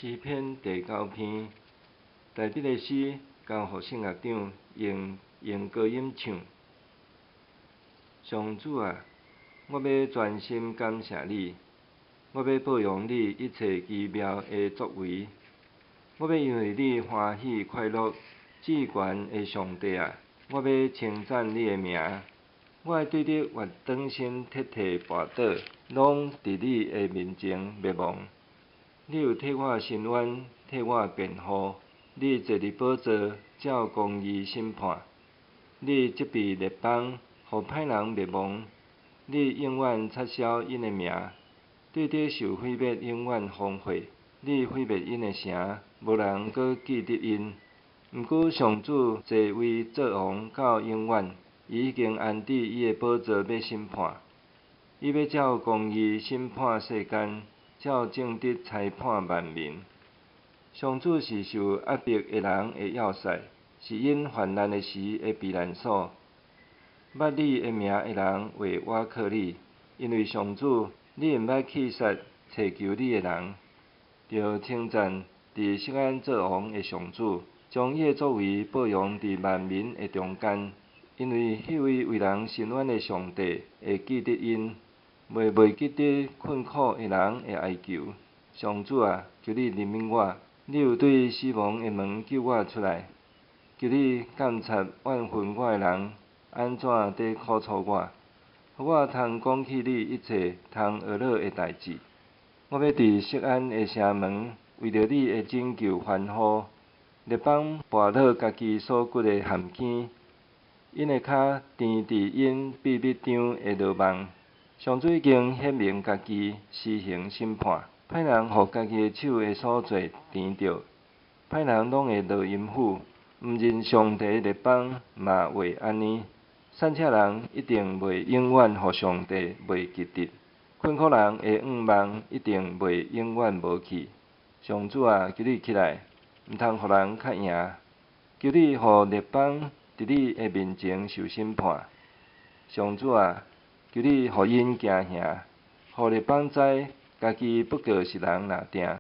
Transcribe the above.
詩篇第九篇，大衛的詩，交予聖樂長，用用高音唱。上主啊，我欲專心感謝你，我欲報揚你一切奇妙的作為，我欲因為你歡喜快樂。至懸的上帝啊，我欲稱讚你的名。我的對敵越轉身徹底跋倒，攏佇你的面前滅亡。你有替我伸冤，替我辯護。你坐佇寶座，照公義審判。你責備列邦，予歹人滅亡。你永遠擦消𪜶的名，對敵受毀滅，永遠荒廢。你毀滅𪜶的城，無人閣記得𪜶。毋過上主坐位做王到永遠，伊已經安置伊的寶座欲審判。伊欲照公義審判世間，照正直裁判萬民。上主是受壓迫的人的要塞，是𪜶患難的時的避難所。捌你的名的人會倚靠你，因為上主，你毋捌棄殺尋求你的人。著稱讚佇錫安做王的上主，將伊的作為報揚佇萬民的中間，因為彼位為人伸冤的上帝會記得𪜶，袂袂記得困苦的人的哀求。上主啊，求你憐憫我，你有對死亡的門救我出來。求你監察怨恨我的人按怎佇苦楚我，予我通講起你一切通學樂的代誌。我欲佇錫安的城門，為著你的拯救歡呼。列邦跋落家己所掘的陷坑，𪜶的跤踮佇𪜶秘密張的羅網。上主已經顯明家己，施行審判，歹人予家己的手的所做纏著，歹人攏會落陰府，毋認上帝的列邦嘛會按呢。散赤人一定袂永遠予上帝袂記得，困苦人的願望一定袂永遠無去。上主啊，求你起來，毋通予人較贏。求你予列邦佇你的面前受審判。上主啊，求你予𪜶驚嚇，予列邦知家己不過是人爾定。